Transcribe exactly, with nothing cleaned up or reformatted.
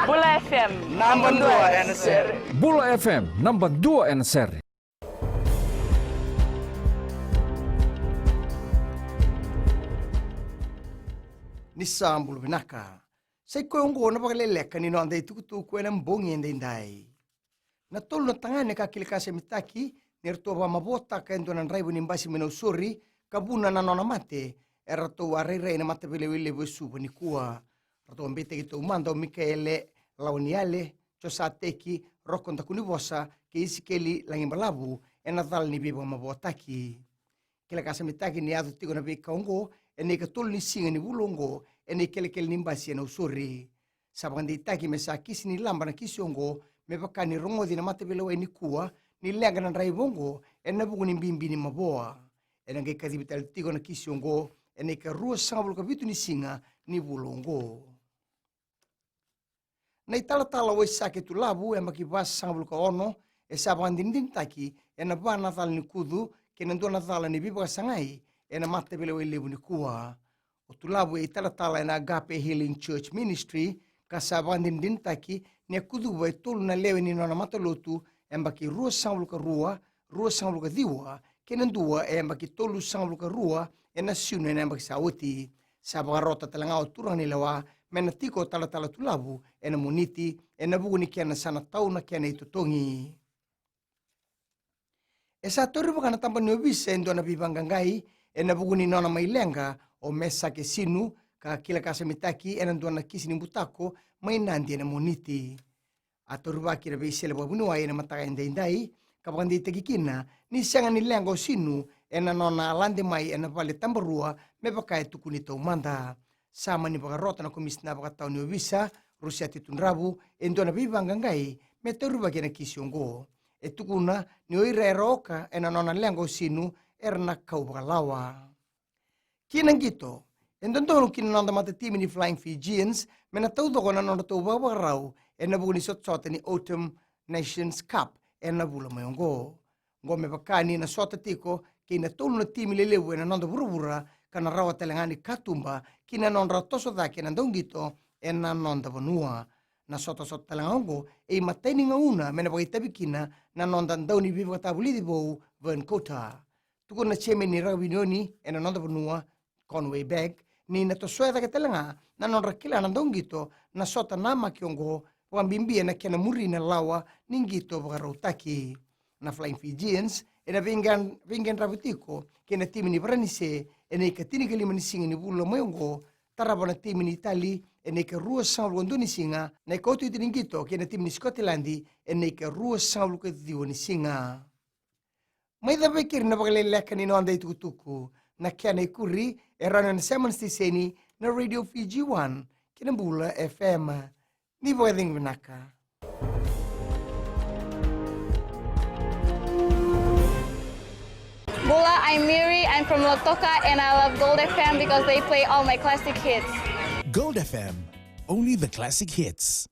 Bula F M, namba dua ena sere. Bula F M, namba dua ena sere. Ni sa bula vinaka. Sa i koya oqo na vakaleleka ni noda itukutuku ena bogi edaidai. Na tolu na tagane ka kilakasamitaki ni ratou vakamavoataka e dua na draiva ni basi mai Nausori ka vuna na nona mate, eratou a rairai ena mataveilewai levu e Suva nikua. Ratou a beitaki taumada o Mikaele Lawaniale, Josateki Roko Dakunivosa kei Isikeli Lagibalavu ena cala ni veivakamavoataki. Kilakasamitaki ni yaco tiko na veika oqo ena ikatolu ni siga ni vula oqo ena ikelekele ni basi e Nausori. Sa vakadeitaki me sa kisi ni laba na kisi oqo me vaka ni rogoci na mataveilewai nikua ni leqa na draiva oqo ena vuku ni bibi ni mavoa. Ena qai kacivi tale tiko na kisi oqo ena ikaruasagavulu ka vitu ni siga ni vula oqo. Na italatala Waisake Tulavu, yabaki vasagavulu ka ono, e sa vakadinadinataki ena va na cala ni kucu kei na dua na cala ni veivakasagai ena mataveilewai levu nikua. O Tulavu e italatala ena Agape Healing Church Ministry ka sa vakadinadinataki ni a kucuva e tolu na lewe ni nona matalotu, yabaki ruasagavulu ka rua, ruasagavulu ka ciwa kei na dua e yabaki tolusagavulu ka rua ena Sune ena yabaki sa oti. Sa vakarota tale ga o turaga ni lewa me na tiko o talatala Tulavu ena Moniti ena vuku ni kena sa na tau na kena itotogi. E sa taurivaka na tabana ni ovisa e dua na veivaqaqai ena vuku ni nona mai leqa o Mesake Sinu ka kilakasamitaki ena dua na kisi ni butako mai Nadi ena Moniti. A taurivaki na veisele vakavuniwai ena mataka edaidai ka vakadeitaki kina ni sega ni leqa o Sinu ena nona lade mai ena vale tabarua me vaka e tukuni taumada. Sa mani vakarota na komisina vakatawa ni ovisa, Rosiate Tudravu, e dua na veivaqaqai me taurivaki ena kisi oqo. E tukuna ni o ira era oka ena nona leqa o Sinu era na kau vakalawa. Ki na qito, e dodonu ki na noda matatimi ni Flying Fijians me na taucoko na nodratou vakavakarau ena vuku ni sotasota ni Autumn Nations Cup ena vula mai oqo. Oqo me vaka ni na sota tiko kei na tolu na timi lelevu ena noda vuravura ka na rawa tale ga ni katuba ki na nodra toso cake na dauqito ena noda vanua. Na sotasota tale ga oqo e imatai ni gauna me na vakaitavi kina na noda dauniveivakatavulici vou Vern Cotter. Tukuna na chairman ni rakavi unioni ena noda vanua, Conway Beck, ni na tosoya cake tale ga na nodra kila na dauqito na sota namaki oqo, vakabibi ena kena muri na lawa ni qito vakarautaki. Na Flying Fijians ena veiqan-, veiqadravu tiko kei na timi ni Varanise ena ikatinikalima ni siga ni vula mai oqo, tarava na timi ni Itali ena ikaruasagavulu ka dua ni siga, na ikaotioti ni qito kei na timi ni Sikotiladi ena ikaruasagavulu ka ciwa ni siga. Mai cava e keri na vakaleleka ni noda itukutuku. Na kena ikuri e rawa ni o na sema na siteseni na Radio Fiji One kei na Bula F M. Ni vakacegu vinaka. Bula, I'm Miri. I'm from Lautoka, and I love Gold F M because they play all my classic hits. Gold F M, only the classic hits.